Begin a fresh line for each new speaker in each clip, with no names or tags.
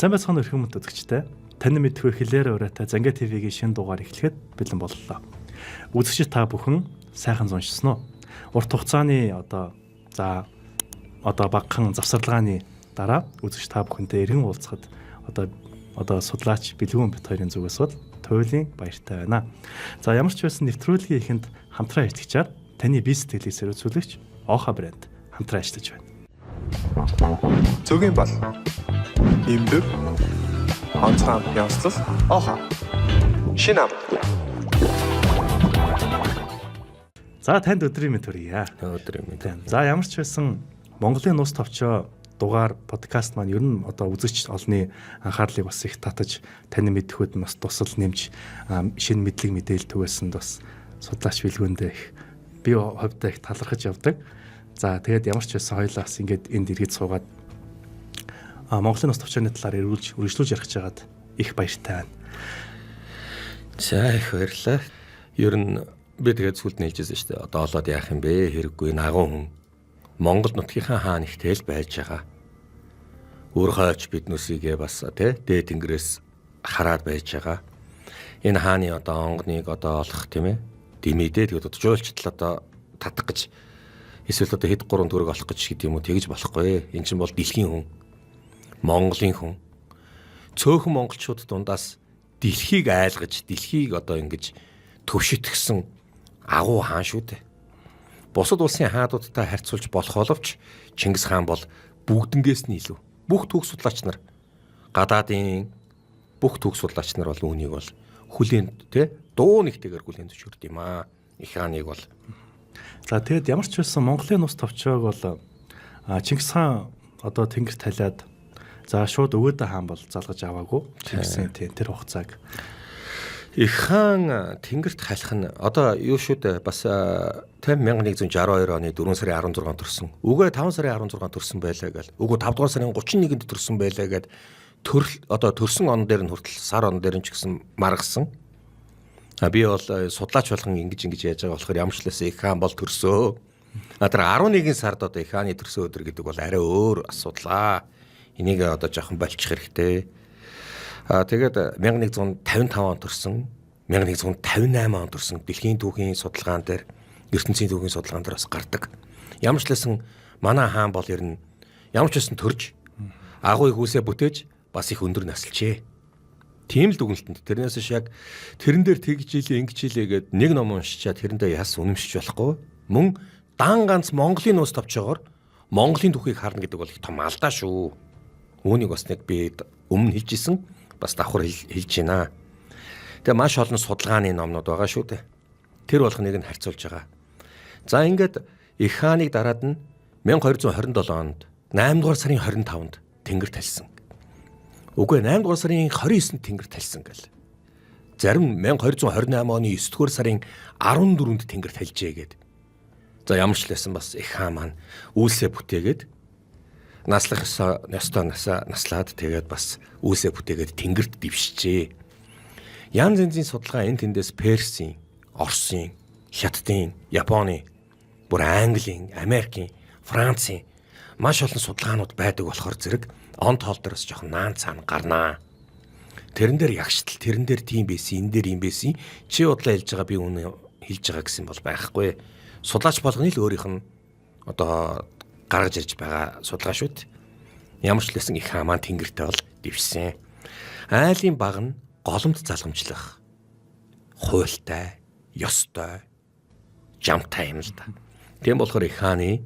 Сайн байцгаана уу эрхэм үзэгчдээ. Таны мэдэх хэлээр ураатай Зангаа ТV-гийн шинэ дугаар эхлэхэд бэлэн боллоо. Үзэгчид та бүхэн сайхан зуншсан уу? Урт хугацааны одоо багахан завсарлагын дараа үзэгч та бүхэнтэй эргэн уулзахад одоо судлаач Бэлгүүн бит хоёрын зүгээс бол туйлын баяртай байна. За ямар ч байсан нэвтрүүлгийн эхэнд хамтран ажиллагчаар таны бизнес сэтгэлийг сэрүүцүүлэгч Оха брэнд хамтран ажиллаж байна.
Цөгийн бал. Имбэг. Онцгой явцлал. Оха. Шинэ ам.
За танд өдрийн мэнд хүргье.
Өдрийн мэнд.
За ямар ч байсан Монголын нус товчоо дугаар подкаст маань ер нь одоо үзэгч олонны анхаарлыг бас их татаж таны мэдхүйд нь бас тусал нэмж шинэ мэдлэг мэдээлэл түгээсэнд бас судлаач Бэлгүүндээ их би хувьдаа их талархаж явдаг. За тэгээд ямар ч байсан хоёулаа бас ингээд энд эргэж суугаад Монголын нус товчооны талаар эргүүлж үргэлжлүүлж ярих гэж байгаад их баяртай байна.
За их баярлалаа. Ер нь би тэгээд сүлд нь хэлжсэн шүү дээ. Одоо олоод яах юм бэ? Хэрэггүй нагуун хүн. Монгол нутгийнхаа хаан ихтэй л байж байгаа. Өөр хойч биднүсийгээ бас тий дээд тэнгэрээс хараад байж байгаа. Энэ хааны одоо онгоныг одоо олох тийм ээ. Димэдээ тэгээд одоо жуулчдал одоо татах гэж эсвэл одоо хэд 3 төгрөг олох гэж гэдэг юм уу тэгж болохгүй. Эн чинь бол дэлхийн хүн. Монголын хүн. Цөөхөн монголчууд дундаас дэлхийг айлгаж, дэлхийг одоо ингэж төвшөтгсөн агуу хаан шүү дээ. Бусад улсын хаадуудтай харьцуулж болох боловч Чингис хаан бол бүгднгээс нь илүү. Бүх түүх судлаач нар гадаадын бүх түүх судлаач нар бол үүнийг бол хүлээн тэ дуу нэгтэйгээр хүлээн зөвшөөрд юм аа. Их хааныг бол.
За тэгэд ямар ч байсан Монголын нус товчоог бол Чингис хаан одоо тэнгэр талиад за шууд Өгөөдө хаан бол залгаж аваагүй. Чингисийн тэр хугацааг.
Их хаан тэнгэрт халих нь одоо юу шүү дээ бас 1162 оны 4 сарын 16-нд төрсөн. Үгүй 5 сарын 16-нд төрсөн байлаа гэл. Үгүй 5 дугаар сарын 31-нд төрсөн байлаа гэд төрөл одоо төрсөн он дээр нь хүртэл сар он дээр нь ч гэсэн маргасан. А би бол судлаач болгон ингэж яаж байгаа болохоор ямар ч лээс их хаан бол төрсөө. А тэр 11 сард одоо их хааны төрсөн өдөр гэдэг бол арай өөр асуудлаа. Энийг одоо жоохон болчих хэрэгтэй. А тэгээд 1155 он төрсөн, 1158 он төрсөн дэлхийн түүхийн судалгаан дээр, ертөнцийн түүхийн судалгаан дээр бас гардаг. Ямар ч лсэн манай хаан бол ер нь ямар ч байсан төрж агуу их үсээ бүтээж бас их өндөр насалжээ. Тийм л дүгнэлтэнд. Тэрнээс биш яг тэрэн дээр тэгж илээ ингэж илээ гэд нэг ном уншичаад тэрэндээ яс үнэмшиж болохгүй. Мөн дан ганц Монголын нууц товчоогоор Монголын түүхийг харна гэдэг бол их том алдаа шүү. Үүнийг бас нэг би өмнө хэлж исэн, бас давхар хэлж байна. Тэгээ маш олон судалгааны номнууд байгаа шүү дээ. Тэр болгоныг нь харьцуулж байгаа. За ингээд их хааныг дараад нь 1227 онд 8 дугаар сарын 25-нд тэнгэр талсан. Үгүй 8 дугаар сарын 29-нд тэнгэр талсан гэл. Зарим 1228 оны 9 дугаар сарын 14-нд тэнгэр талжээ гэд. За ямар ч лсэн бас их хаан маань үйлсээ бүтээгээд наслах ёстой насаа наслаад тэгээд бас үйлсээ бүтээгээд тэнгэрт дэвшжээ. Янз янзын судалгаа энэ тэндээс Персийн, Оросын, Хятадын, Японы, бүр Английн, Америкийн, Францын маш олон судалгаанууд байдаг болохоор зэрэг он тоол дээрээс жоохон наан цаана гарнаа. Тэрэн дээр ягштал, тэрэн дээр тийм байсан, энэ дээр юм байсан. Чи удлаа хэлж байгаа би үнэ хэлж байгаа гэсэн бол байхгүй. Судлаач болгоны л өөрийнх нь одоо гаргаж ирж байгаа судалгаа шүү дээ. Ямар ч лсэн их хаан маань тэнгэртэй бол дэвшсэн. Айлын баг нь голомт залгамжлах хуйлтай, ёстой, жамтай юм л да. Тийм болохоор их хааны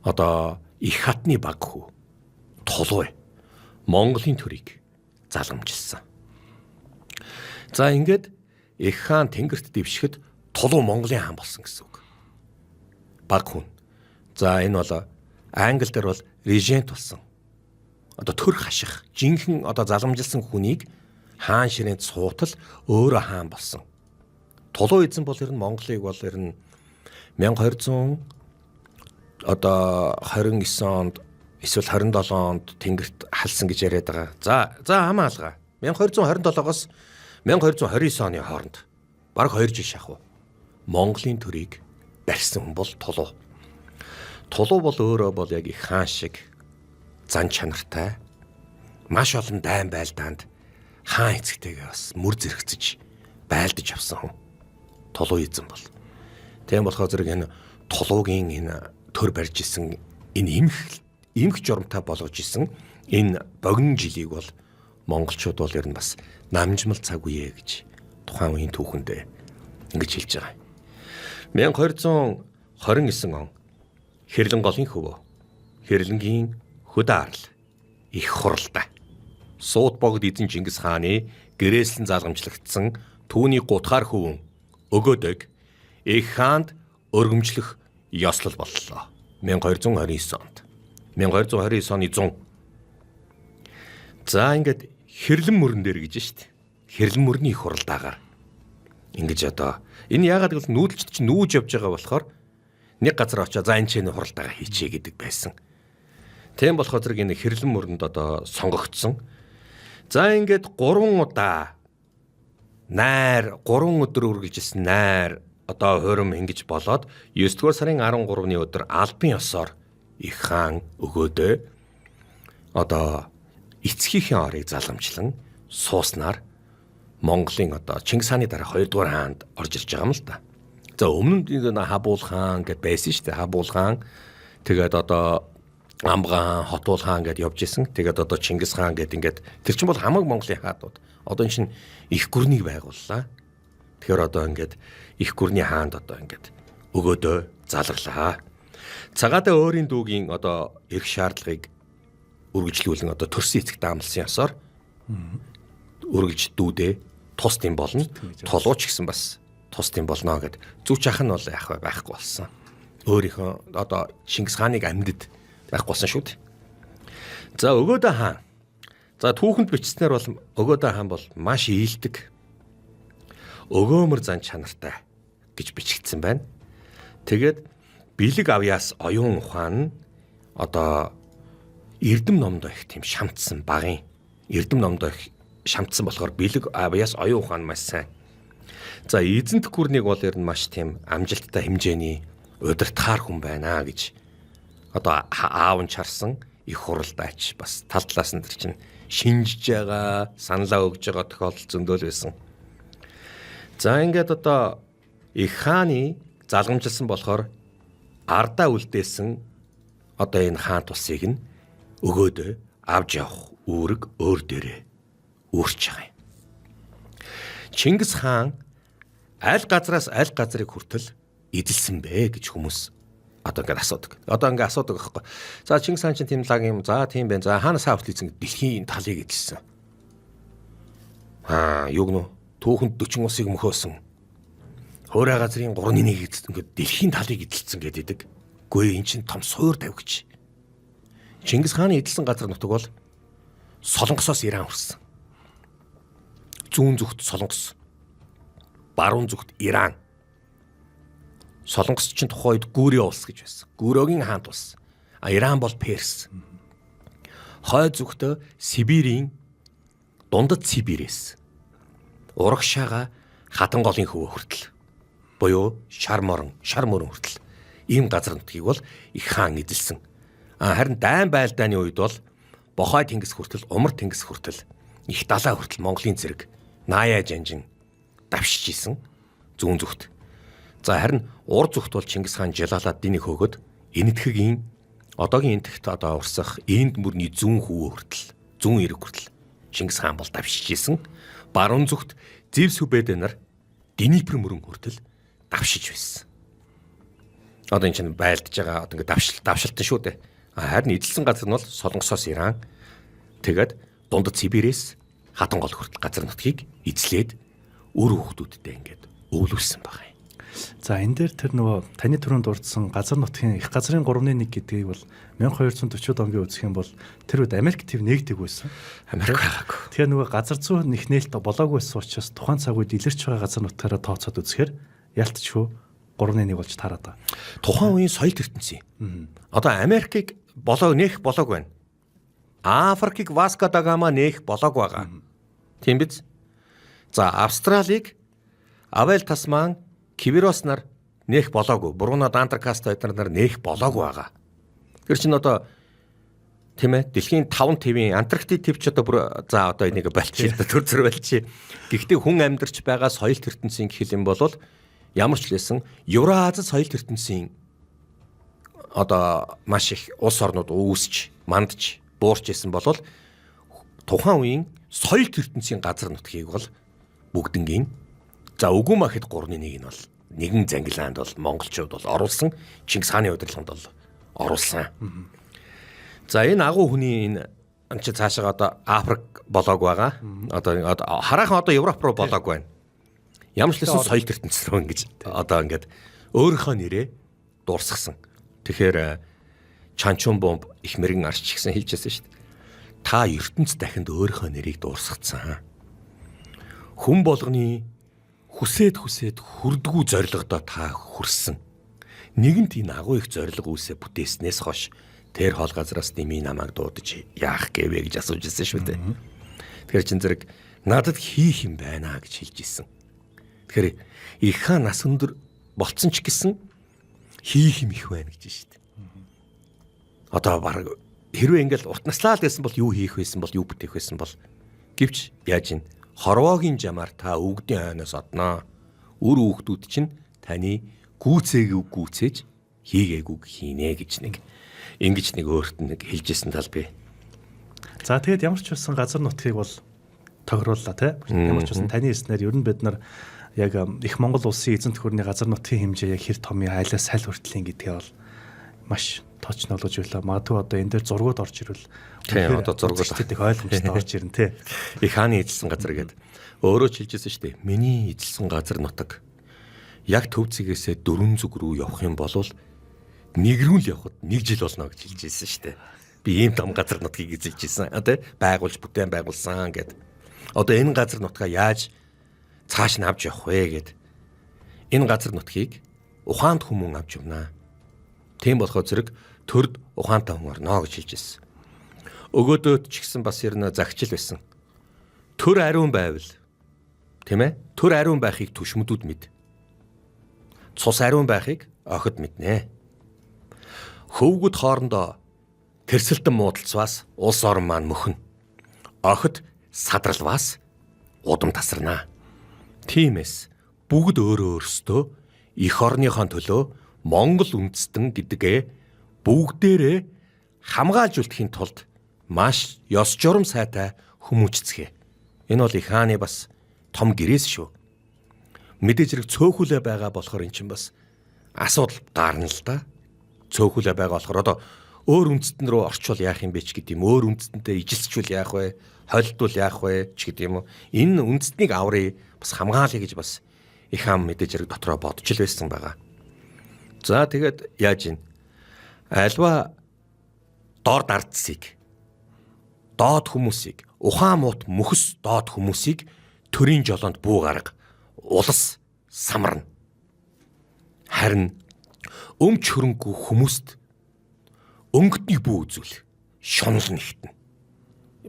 одоо их хатны баг хүү Тулуй Монголын төрийг залгамжилсан. За ингээд их хаан тэнгэрт дэвшихэд Тулуй Монголын хаан болсон гэсэн үг. Баг хүн. За энэ бол англи дээр бол режент болсон. Одоо төр хаших, жинхэнэ одоо залгамжилсан хүнийг хаан ширээнд суутал өөрөө хаан болсон. Тулуун эзэн бол ер нь Монголыг бол ер нь 1200 одоо 29 онд эсвэл 27 онд тэнгэрт халсан гэж яриад байгаа. За хамаа алгаа. 1227-оос 1229 оны хооронд бараг 2 жил шахав. Монголын төрийг барьсан хүн бол Тулуу. Тулуу бол өөрөө бол яг их хаан шиг зан чанартай, Маш олон дайн байлдаанд хаан эцэгтэйгээ бас мөр зэрэгцэж байлдаж авсан хүн. Тулуу эзэн бол. Тийм болохоор зэрэг энэ тулуугийн энэ төр барьж исэн энэ эмх журамтай болгож исэн энэ богино жилийг бол монголчууд бол ер нь бас намжмал цаг үе гэж тухайн үеийн түүхэндээ ингэж хэлж байгаа. 1229 он Хэрлэн голын хөвөө Хэрлэнгийн хөдөө арал их хуралдаа. Суут богд эзэн Чингис хааны гэрээслэн залгамжлагдсан түүний гутгаар хөвөн Өгөөдөг их хаанд өргөмжлөх ёслол боллоо. 1229 онд. 1229 оны 100. За ингээд хэрлэн мөрөн дээр гэж штт. Хэрлэн мөрний их хуралдаагаар ингэж одоо энэ яагаад гэвэл нүүдэлчд чинь нүүж явж байгаа болохоор нэг газар очоо за энэ ч энэ хуралдаагаа хийчээ гэдэг байсан. Тийм болохоор зэрэг энэ хэрлэн мөрөнд одоо сонгогдсон. За ингээд 3 удаа найр 3 өдөр үргэлжилсэн найр одоо хурим ингэж болоод 9 дугаар сарын 13-ны өдөр албан ёсоор их хаан Өгөөдөө одоо эцгийнхээ орыг залгамжлан сууснаар Монголын одоо Чингис хааны дараа 2 дугаар хаанд орж ирж байгаа юм л да. За өмнө нь Хабуул хаан гэд байсан шүү дээ. Хабуул хаан тэгээд одоо Амгаан, Хотуул хаан гэд явж исэн. Тэгээд одоо Чингис хаан гэд ингээд тэр чинь бол хамаг Монголын хаадууд. Одоо эн чинь их гүрнийг байгууллаа. Тэгэхээр одоо ингээд их гүрний хаанд одоо ингээд Өгөөдөө залглаа. Цагаатаа өөрийн дүүгийн одоо эрх шаардлагыг үргэлжлүүлэн одоо төрсөн эцэгт амлсан ёсоор үргэлж дүүдээ тус тийм болно. Тулууч гэсэн бас тус тийм болно гэд зүүч ах нь бол яах вэ байхгүй болсон. Өөрийнхөө одоо Чингис хааныг амьдад байхгүй болсон шүү дээ. За Өгөөдөө хаан. За түүхэнд бичснээр бол Өгөөдөө хаан бол маш ийлдэг, өгөөмөр зан чанартай гэж бичигдсэн байна. Тэгээд бэлэг авьяас оюун ухаан нь одоо эрдэм номдоо их тийм шамтсан багын эрдэм номдоо их шамтсан болохоор бэлэг авьяас оюун ухаан маш сайн. За эзэнт гүрнийг бол ер нь маш тийм амжилттай хэмжээний удирдахаар хүн байна гэж одоо аав нь чарсан их хуралдаач бас тал талаас нь тэр чинь шинжиж байгаа, саналаа өгж байгаа тохиолдол зөндөл байсан. За ингээд одоо их хааны залгамжилсан болохоор ардаа үлдээсэн одоо энэ хаан тусыг нь Өгөөдөө авч явах үүрэг өөр дээрээ үүрч байгаа юм. Чингис хаан аль газраас аль газрыг хүртэл эзэлсэн бэ гэж хүмүүс одоо ингээд асуудаг. Одоо ингээд асуудаг байхгүй. За Чингис хаан чинь тийм лаг юм. За тийм байна. За хаанаас хүртэл эзэн дэлхийн талыг эзэлсэн. Аа юу гэнэ? Түүхэнд 40 улсыг мөхөөсөн. Хуурай газрын 3-1-ийг эзэлсэн. Ингээд дэлхийн талыг эзэлсэн гэдэг. Гүй эн чинь том суур тавигч. Чингис хааны эзэлсэн газар нутаг бол Солонгосоос Иран хүрсэн. Зүүн зүгт Солонгос, баруун зүгт Иран. Солонгос чинь тухайн үед Гүрэ улс гэж байсан. Гүрөгийн хаант улс. А Иран бол Перс. Хой зүгт Сибирийн дундад Сибирээс урагшаага Хатан голын хөвөө хүртэл буюу шар морон, шар мөрөн хүртэл ийм газар нутгийг бол их хаан эзэлсэн. А харин дайн байлдааны үед бол Бохой тэнгис хүртэл, Умар тэнгис хүртэл, их далаа хүртэл Монголын зэрэг Наяа жанжин давшиж исэн зүүн зүгт. За харин ур зүгт бол Чингис хаан Жалаладдиныг хөөгөөд Энэтхэгийн одоогийн Энэтхэгт одоо урсах энд мөрний зүүн хөвөө хүртэл, зүүн эрэг хүртэл Чингис хаан бол давшиж исэн. Баруун зүгт Зэвс хүбэдэ нар Днепр мөрөн хүртэл давшиж байсан. Одоо энэ чинь байлдаж байгаа одоо ингээд давшилтан шүү дээ. Харин эзэлсэн газар нь бол Солонгосоос Иран тэгээд дундад Сибирээс Хатан гол хүртэл газар нутгийг эзлээд үр хүүхдүүдтэй ингээд өвлүүлсэн байгаа юм.
За энэ дээр тэр нөгөө таны түрүүнд дурдсан газар нутгийн их газрын 3-1 гэдгийг бол 1240 онгийн үзэх юм бол тэр үед Америк төв нэгдэг байсан.
Америк байгаагүй.
Тэгэхээр нөгөө газар зүй их нээлт болоогүй байсан учраас тухайн цаг үед илэрч байгаа газар нутгаараа тооцоод үзэхээр ялтчгүй 3-1 болж таарад байгаа.
Тухайн үеийн соёл ертөнцийн. Одоо Америкийг болоог нээх болоог байна. Африкийг Васко да Гама нээх болоог байгаа. Тийм биз? За Австралиг Авел Тасман, Киберос нар нээх болоогүй. Бруно Дантаркаста эднэр нар нээх болоогүй байгаа. Тэр чинь одоо Тийм ээ. Дэлхийн 5 твийн Антарктик твч одоо бүр за одоо энийг болчих л төр зөр болчих. Гэхдээ хүн амьдарч байгаа соёлт ертөнцийн гэх юм бол ямар ч лээсэн Евразид соёлт ертөнцийн одоо маш их улс орнууд үүсч, мандж, буурч исэн бол тухайн үеийн соёлт ертөнцийн газар нутгийг бол бүгднгийн за үгүй махад 3-ны 1 нь бол нэгэн зангилаанд бол монголчууд бол оруулсан, Чингис хааны удирдлаганд бол оруулсан. За энэ агуу хүний энэ чи цаашаа одоо Африк болоог байгаа. Одоо хараахан одоо Европ руу болоог байна. Ямар ч лсэн соёлт ертөнц рүү ингэж одоо ингээд өөрийнхөө нэрээ дуурсгасан. Тэгэхээр Чанчун бомб их мэрэгэн арч гисэн хэлжсэн шүү дээ. Та ертөнц дахинд өөрийнхөө нэрийг дуурсгацсан. Хүн болгоны хүсээд хүсээд хүрдгүү зорилгодоо та хүрсэн. Нэгэнт энэ агуу их зорилго үүсэ бүтээснээс хойш тэр хоол газраас нэмий намайг дуудаж яах гэвэ гэж асууж ирсэн шүү дээ. Тэгэхээр чин зэрэг надад хийх юм байна гэж хэлж исэн. Тэгэхээр их хаан нас өндөр болцсон ч гэсэн хийх юм их байна гэж шүү дээ. Одоо баг хэрвээ ингээл урт наслаа л гэсэн бол юу хийх байсан бол юу бүтээх байсан бол гэвч яаж ин хорвоогийн жамаар та өвгдийн хойноос одноо. Үр хүүхдүүд чинь таны гүйцээгүй гүйцээж хийгээгүй хийнэ гэж нэг ингэж нэг өөрт нь нэг хэлжсэн тал би.
За тэгээд ямар ч байсан газар нутгийг бол тохирууллаа тий. Ямар ч байсан таны хэлснээр ер нь бид нар яг их Монгол улсын эзэнт гүрний газар нутгийн хэмжээ яг хэр том юм айлаас саль хүртлийн гэдгээ бол маш точноолгож өглөө. Магадгүй одоо энэ дээр зургууд орж ирвэл
тийм одоо зургууд
их ойлгомжтой орж ирнэ тий.
Их хааны эзэлсэн газар гэдэг. Өөрөө ч хэлжсэн шүү дээ. Миний эзэлсэн газар нутаг яг төв цэгээсээ дөрвөн зүг рүү явах юм бол нэг рүү л явхад нэг жил болно гэж хэлж ирсэн шүү дээ. Би ийм том газар нутгийг эзэлж ирсэн. Одоо байгуулж бүтээн байгуулсан гэд. Одоо энэ газар нутгаа яаж цааш нь авч явах вэ гэд. Энэ газар нутгийг ухаанд хүмүүн авч явнаа. Тийм болохоор зэрэг төрд ухаантай хүн орно гэж хэлж ирсэн. Өгөөдөөд ч гэсэн бас ер нь загчил байсан. Төр ариун байвал тийм ээ? Төр ариун байхыг түшмэдүүд мэд. Цус ариун байхыг охид мэднэ. Хөвгүүд хоорондоо тэрсэлдэн муудалцваас улс орон маань мөхнө. Охид садралваас удам тасарнаа. Тиймээс бүгд өөрөө өөрсдөө эх орныхоо төлөө Монгол үндэстэн гэдгээ бүгдээрээ хамгаалж үлдэхийн тулд маш ёс журам сайтай хүмүүжцгээе. Энэ бол их хааны бас том гэрээс шүү. Мэдээж хэрэг цөөхүлээ байгаа болохоор эн чинь бас асуудал гарна л да. Цөөхүлээ байгаа болохоор одоо өөр үндэстэн рүү орчвол яах юм бэ ч гэдэг юм. Өөр үндэстэнтэй ижилсчүүл яах вэ? Холилдвол яах вэ ч гэдэг юм уу. Энэ үндэстнийг аврыг бас хамгаалъя гэж бас их хаан мэдээж хэрэг дотроо бодож л байсан байгаа. За тэгээд яаж ийн? Альва дор дардсыг доод хүмүүсийг ухаан муут мөхс доод хүмүүсийг төрийн жолоонд бүү гарга улс самарна. Харин өмч хөрөнгөө хүмүүст өнгөтнийг бүү үзүүл шунал нэгтэн.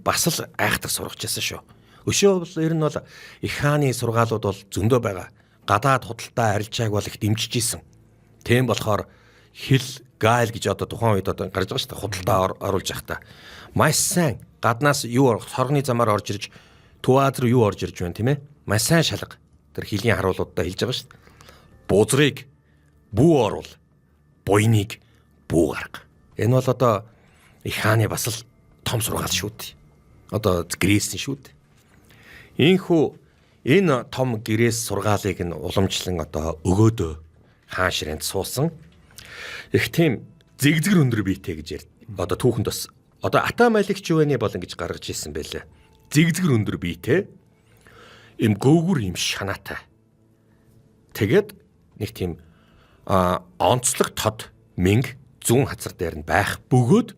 Бас л айхтар сургаж байсан шүү. Өшөө бол ер нь бол их хааны сургаалууд бол зөндөө байгаа. Гадаад худалдаа арилжааг бол их дэмжиж исэн. Тийм болохоор хил гайл гэж одоо тухайн үед одоо гарч байгаа шүү дээ. Худалдаа оруулж явахдаа маш сайн гаднаас юу соргоны замаар орж ирж Төв Аз руу юу орж ирж байна тийм ээ? Маш сайн шалга. Тэр хилийн харуулуудаа хэлж байгаа шүү дээ. Бузрыг бүү оруул. Буйныг бүү гарга. Энэ бол одоо их хааны бас л том сургаал шүү дээ. Одоо гэрээсэн шүү дээ. Ийхүү энэ том гэрээс сургаалыг нь уламжлан одоо өгөөдөө хаан ширээнд суусан. Их тийм зэгзгэр өндөр биетэй гэж ярь. Одоо түүхэнд бас одоо Ата Малик Чүвэний болон гэж гаргаж ирсэн байлээ. Зэгзгэр өндөр биетэй им гөөгөр им шанаатай. Тэгээд нэг тийм онцлог тод мэнг зүүн хазар дээр нь байх бөгөөд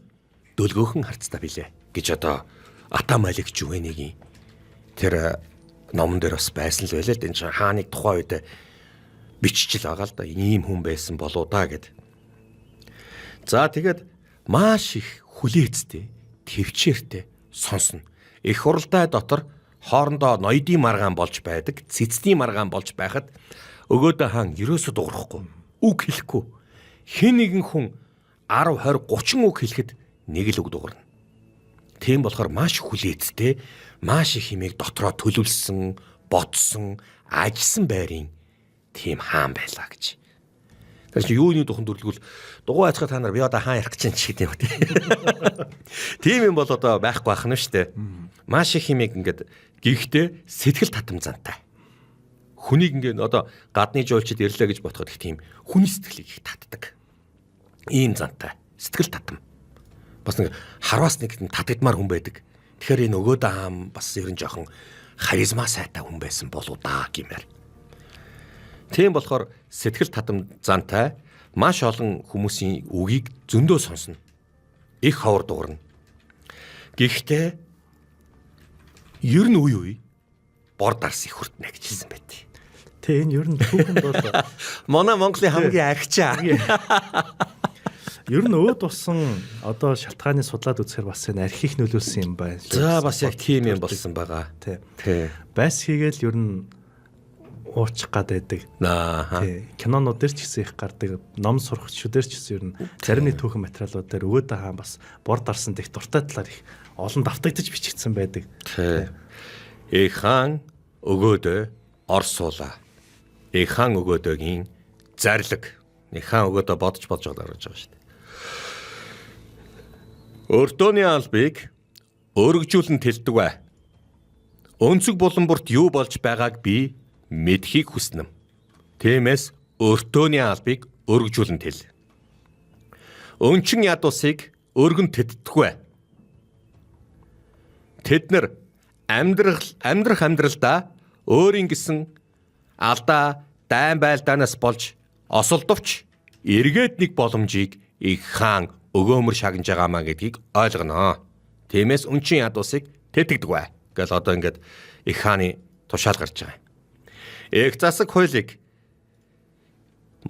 дөлгөөхөн харцтай билээ гэж одоо Ата Малик Чүвэнигийн тэр номон дээр бас байсан л байлаа л энэ чинь хааныг тухайн үед биччихэл байгаа л да. Ийм хүн байсан болоо да гэд. За тэгээд маш их хүлээцтэй, төвчээртэй сонсно. Их хуралдаа дотор хоорондоо ноёдын маргаан болж байдаг, цэцдийн маргаан болж байхад өгөөдөө хаан ерөөсө дуурахгүй, үг хэлэхгүй. Хэн нэгэн хүн 10, 20, 30 үг хэлэхэд нэг л үг дуурна. Тийм болохоор маш хүлээцтэй, маш их хэмээг дотроо төлөвлөсөн, бодсон, ажилласан байрын тийм хаан байлаа гэж. Тэр чинь юуны духан дүрлгүүл дугуй айцгаа та нар би одоо хаан ярих гэж чинь ч гэдэг юм тий. Тийм юм бол одоо байхгүй байх нь шүү дээ. Маш их хэмээг ингээд гихтээ сэтгэл татам зантай. Хүнийг ингээд одоо гадны жуулчид ирлээ гэж бодоход их тийм хүний сэтгэлийг их татдаг. Ийм зантай. Сэтгэл татам. Бас нэг харвас нэг татагдмаар хүн байдаг. Тэгэхээр энэ өгөөд аам бас ер нь жоохон харизма сайтай хүн байсан болуу даа гэмээр. Тийм болохоор сэтгэл татам зантай маш олон хүмүүсийн үгийг зөндөө сонсно. Их ховор дуурна. Гэхдээ ер нь үе үе бор дарс их хүртнэ гэж хэлсэн байт.
Тэ энэ ер нь түүхэнд бол
манай Монголын хамгийн архичаа.
Ер нь өөд усан одоо шалтгааны судлаад үзэхээр бас энэ архих нөлөөлсөн юм байна.
За бас яг тийм юм болсон байгаа.
Тий. Тий. Байс хийгээл ер нь уучих гад байдаг.
Аа.
Тий. Кинонууд дээр ч гэсэн их гардаг, ном сурагчдаар ч гэсэн ер нь зарим нэг түүхэн материалууд дээр өөдөө хаан бас бор дарсан дэх дуртай талаар их олон давтагдаж бичигдсэн байдаг.
Тий. Их хаан өгөөдөө орсуулаа. Их хаан өгөөдөөгийн зарлиг. Их хаан өгөөдөө бодож бодож гаргаж байгаа шүү дээ. Өртөөний албыг өргөжүүлэн тэлдэг бай. Өнцөг булан бүрт юу болж байгааг би мэдхийг хүснэ. Тиймээс өртөөний албыг өргөжүүлэн тэл. Өнчин ядуусыг өргөн тэддэггүй. Тэд нар амьдрах амьдралдаа өөрийн гэсэн алдаа дайн байлдаанаас болж осолдовч эргээд нэг боломжийг их хаан өгөөмөр шагнаж байгаамаа гэдгийг ойлгоно. Тиймээс өнчин ядуусыг тэтгдэг бай. Гэл одоо ингээд их хааны тушаал гарч байгаа юм. Их засаг хуулийг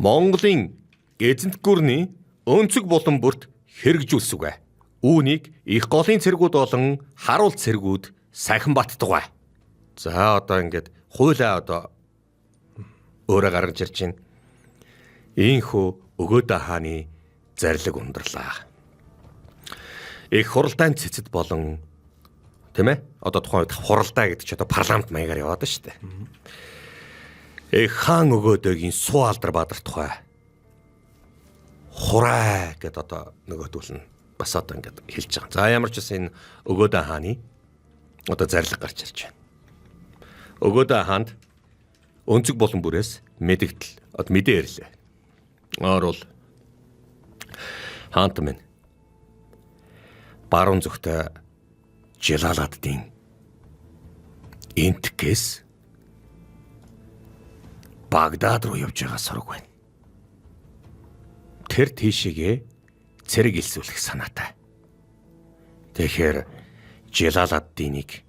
Монголын эзэнт гүрний өнцөг булан бүрт хэрэгжүүлсүгэ. Үүнийг их голын цэргүүд болон харуул цэргүүд сайхан баттгай. За одоо ингээд хуулиа одоо өөрөө гаргаж ирж байна. Ийхүү Өгөөдөө хааны зарлиг ундралаа. Их хуралдаан цэцэд болон тийм ээ одоо тухайн үед хуралдаа гэдэг чи одоо парламент маягаар яваад шүү дээ. Их хаан Өгөөдөөгийн суу алдар бадар тухай хурай гэд одоо нөгөөдөл нь бас одоо ингээд хэлж байгаа. За ямар ч гэсэн энэ Өгөөдөө хааны одоо зарлиг гарч ирж байна. Өгөөдөө хаанд өнцөг болон бүрээс мэдэгдэл одоо мэдээ ирлээ. Орвол хаант минь баруун зүгтээ Жалаладдин Энткээс Багдад руу явж байгаа сураг байна. Тэр тийшээгээ цэрэг илсүүлэх санаатай. Тэгэхээр Жалаладдиныг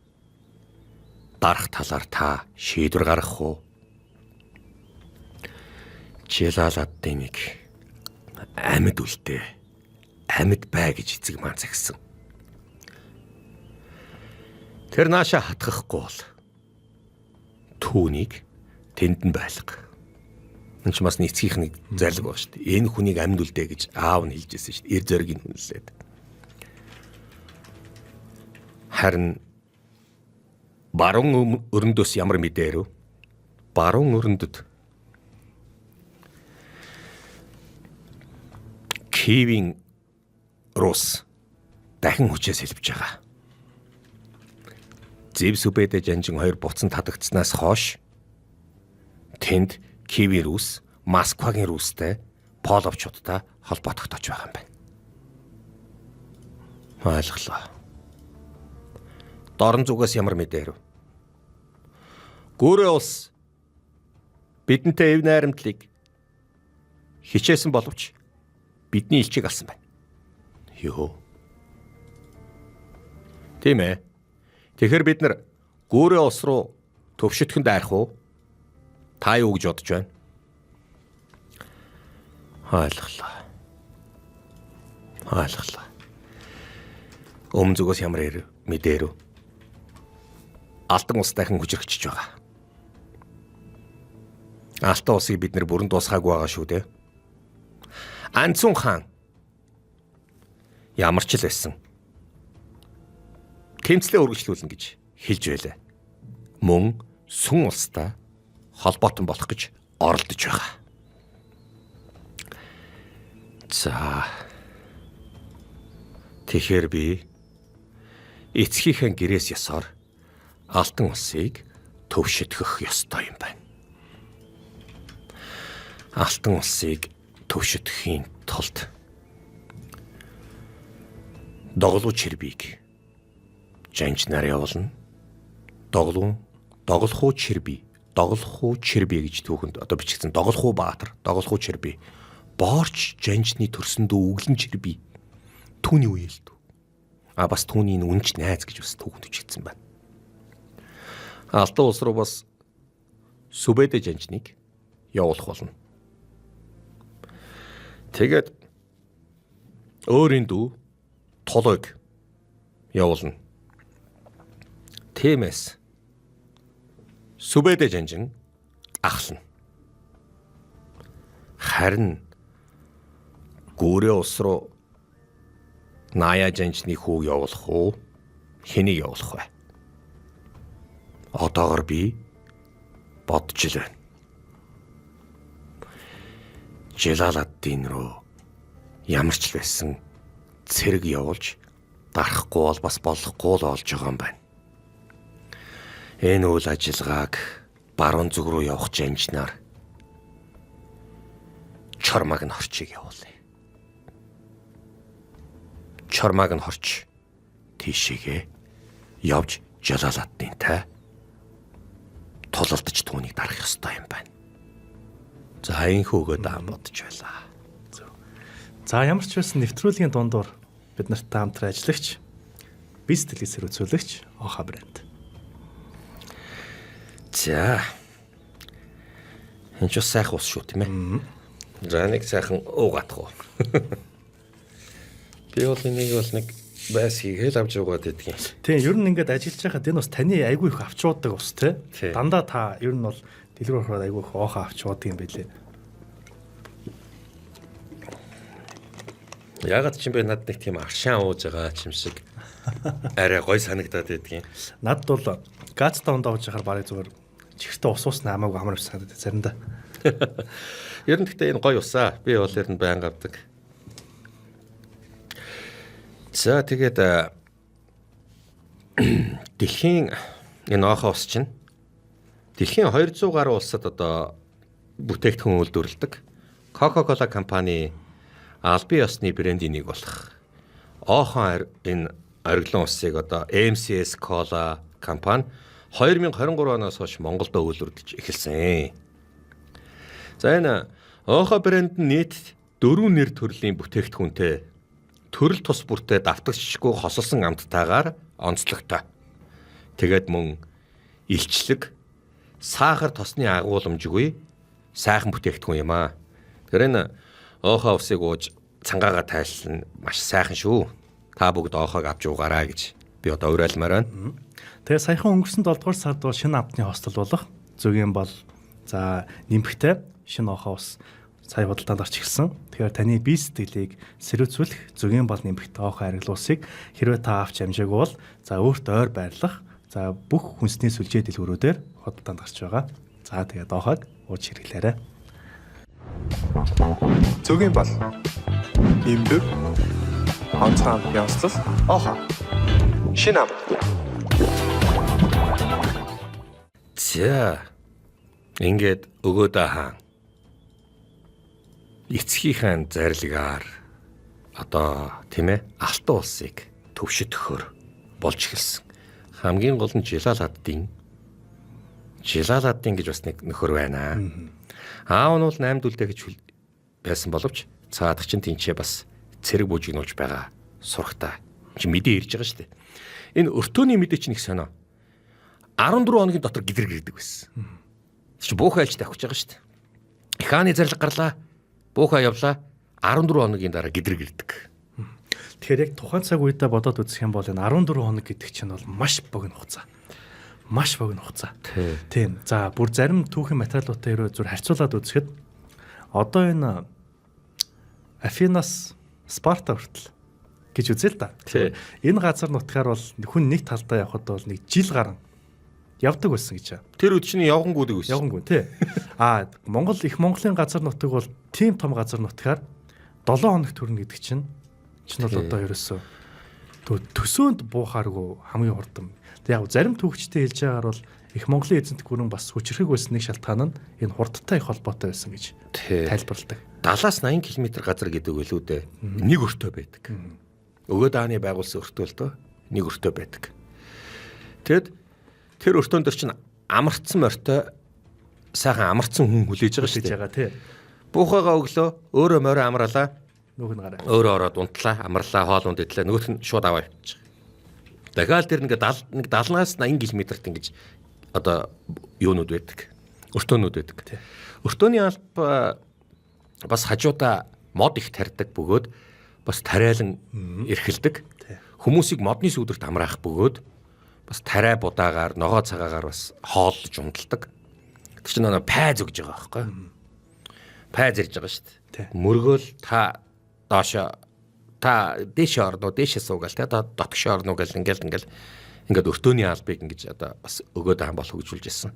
дарах талаар та шийдвэр гаргах уу? Жалаладдиныг амьд үлдээ. Амьд бай гэж эцэг маань загсан. Тэр нааша хатгахгүй бол түүнийг тэнд нь байлга. Энд ч бас эцгийнх нэг зарлиг баг шүү дээ. Энэ хүнийг амьд үлдээ гэж аав нь хэлж ирсэн шүү дээ. Эр зоригийн хүнлээд. Харин баруун өрөндөөс ямар мэдээ ирэв? Баруун өрөндөд Киевийн Рус дахин хүчээ сэлбэж байгаа. Зэв сүбэдэ жанжин хоёр буцан татагдсанаас хойш тэнд Киевийн Рус, Москвагийн Рустай Половчуудтай холбоо тогтоож байгаа юм байна. Ойлголоо. Дорн зүгээс ямар мэдээ ирэв? Гүрэ улс бидэнтэй эв найрамдлыг хичээсэн боловч бидний элчийг алсан байна. Йоо. Тийм ээ. Тэгэхээр бид нар Гүрэ улс руу төвшөтгөн дайрах уу? Та юу гэж бодож байна? Ойлголоо. Ойлголоо. Өмнө зүгээс ямар ирэв? Мэдээ ирэв. Алтан улс дахин хүчрхэж байгаа. Алтан улсыг бид нэр бүрэн дуусгаагүй байгаа шүү дээ. Анцун хаан ямар ч л байсан. Тэмцлээ үргэлжлүүлнэ гэж хэлж байлаа. Мөн сүн улстай холбоотон болох гэж оролдож байгаа. За. Тэгэхээр би эцгийнхээ гэрээс ёсоор Алтан улсыг төвшөтгөх ёстой юм байна. Алтан улсыг төвшөтөхийн тулд Доглуу чирбийг жанжнаар явуулна. Доглохуу чирби, доглохуу чирби гэж түүхэнд одоо бичигдсэн. Доглохуу Баатар, доглохуу чирби. Боорч жанжны төрсөн дүү Үглэн чирби. Түүний үеэл дүү. А бас түүний үнч найз гэж бас түүхэнд бичигдсэн байна. Алтан улс руу бас Сүбэдэ жанжныг явуулах болно. Тэгээд өөрийн дүү Толойг явуулна. Тиймээс Сүбэдэ жанжин ахлана. Харин Гүрээ улс руу Ная жанжны хүүг явуулах уу? Хэнийг явуулах вэ? Одоогор би бодож л байна. Жалаладдин руу ямар ч л байсан цэрэг явуулж дарахгүй бол бас болохгүй л болж байгаа юм байна. Энэ үйл ажиллагааг баруун зүг рүү явах жанжнаар Чормаг нь хорчийг явуулъя. Чормаг нь хорч тийшээгээ явж Жалаладдинтай тулалдаж түүнийг дарах ёстой юм байна. За энэ хөөгөө даан бодож байлаа.
За ямар ч байсан нэвтрүүлгийн дундуур бид нартай хамтран ажиллагч биз дэлгэцээр үзүүлэгч Оха брэнд.
За. Энэ ч бас сайхан ус шүү тийм ээ. За нэг сайхан уугаадах уу. Би бол энийг бол нэг байс хийгээл авч уугаад байдгийн.
Тийм ер нь ингээд ажиллаж байхад энэ бас таны айгүй их авч уудаг ус те. Дандаа та ер нь бол дэлгүүр ороход айгүй их Оха авч уудаг юм байлээ.
Ягаад ч юм бэ над нэг тийм аршаан ууж байгаа ч юм шиг арай гой санагдаад байдгийн.
Надад бол газтай ундаа ууж байхаар барыг зүгээр чихэртэй ус уусна хамаагүй амар биш санагдаад заримдаа.
Ер нь гэхдээ энэ гой усаа. Би бол ер нь байнга авдаг. За тэгээд дэлхийн энэ Оха ус чинь дэлхийн 200 гаруй улсад одоо бүтээгдэхүүн үйлдвэрлэдэг Coca-Cola компани албан ёсны брендийн нэг болох Охон энэ ориглон усыг одоо MCS Cola компани 2023 оноос хойш Монголд үйлдвэрлэж эхэлсэн. За энэ Оха брэнд нь нийт 4 нэр төрлийн бүтээгдэхүүнтэй төрөл тус бүртээ давтагчгүй хосолсон амттайгаар онцлогтой. Тэгээд мөн илчлэг, сахар тосны агуулмжгүй сайхан бүтээгдэхүүн юм аа. Тэгэхээр энэ Оха усыг ууж цангаагаа тайлсан маш сайхан шүү. Та бүгд Охог авч уугаарай гэж би одоо уриалмаар байна.
Тэгээ саяхан өнгөрсөн 7 дугаар сард бол шинэ амтны хостел болох Зөгийн бол за нэмэгтэй шинэ Оха ус сая худалдаанд орч эхэлсэн. Тэгэхээр таны бие сэтгэлийг сэрүүцүүлэх Зөгийн бол нэмэгтэй Оха аргил усыг хэрвээ та авч амжаагүй бол за өөрт ойр байрлах за бүх хүнсний сүлжээ дэлгүүрүүдээр худалдаанд гарч байгаа. За тэгээд Охог ууж хэрэглээрэй.
Зөгийн бол Имбэг онцгой явцлал Оха. Шинэ ам.
За ингээд өгөөдөө хаан эцгийнхээ зарилгаар одоо тийм ээ Алтан улсыг төвшөтөхөр болж эхэлсэн. Хамгийн гол нь Жалаладдин. Жалаладдин гэж бас нэг нөхөр байна. Аав нь бол 8 дүлдэ гэж байсан боловч цаадах чинь тэнцээ бас цэрэг бүжигнуулж байгаа сурагтай. Чи мэдээ ирж байгаа шүү дээ. Энэ өртөөний мэдээ чинь их сонио. 14 хоногийн дотор гэдрэг ирдэг байсан. Чи буухай айлч давхиж байгаа шүү дээ. Их хааны зарлиг гарлаа. Буухай явлаа. 14 хоногийн дараа гэдрэг ирдэг.
Тэгэхээр яг тухайн цаг үедээ бодоод үзэх юм бол энэ 14 хоног гэдэг чинь бол маш богино хугацаа. Маш богино хугацаа. Тийм. За бүр зарим түүхийн материалуудтай хэрвээ зүр харьцуулаад үзэхэд одоо энэ Афинаас Спарта хүртэл гэж үзээ л да. Энэ газар нутгаар бол хүн нэг талдаа явхад бол нэг жил гарan явдаг байсан гэж.
Тэр үед чинь явгангүйдэг байсан.
Явгангүй тий. А Монгол их Монголын газар нутаг бол тийм том газар нутгаар 7 хоног төрнө гэдэг чинь бол одоо ерөөсөө төсөөнд буухааргүй хамгийн хурдан. Тэг яг зарим түүхчтэй хэлж байгаагаар бол их Монголын эзэнт гүрэн бас хүчрхэг байсан нэг шалтгаан нь энэ хурдтай их холбоотой байсан гэж тайлбарладаг.
70-аас 80 км газар гэдэг үлээ дээ. Нэг өртөө байдаг. Өгөө дааны байгуулсан өртөө л дөө нэг өртөө байдаг. Тэгэд тэр өртөөн дээр чинь амарцсан морьтой сайхан амарцсан хүн хүлээж байгаа шүү дээ. Буухайгаа өглөө өөрөө морь амраалаа.
Нүүх нь гараа.
Өөрөө ороод унтлаа, амарлаа, хоол унд идлээ. Нөгөөх нь шууд аваа явчих. Дахиад тэр нэг 70-аас 80 км-т ингэж одоо юунууд байдаг. Өртөөнүүд байдаг. Өртөөний алба бас хажуудаа мод их тарьдаг бөгөөд бас тариалан эрхэлдэг. Хүмүүсийг модны сүүдэрт амраах бөгөөд бас тариа будаагаар, ногоо цагаагаар бас хооллож унталдаг. Тэр чинь нэг пайз өгж байгаа байхгүй. Пайз ирж байгаа шүү дээ. Мөргөөл та доошо та дээшээ орно уу, дээшээ суугаал те дотгошоо орно уу гэл ингээл ингээд өртөөний албыг ингэж одоо бас өгөөд аан бол хөгжүүлж ирсэн.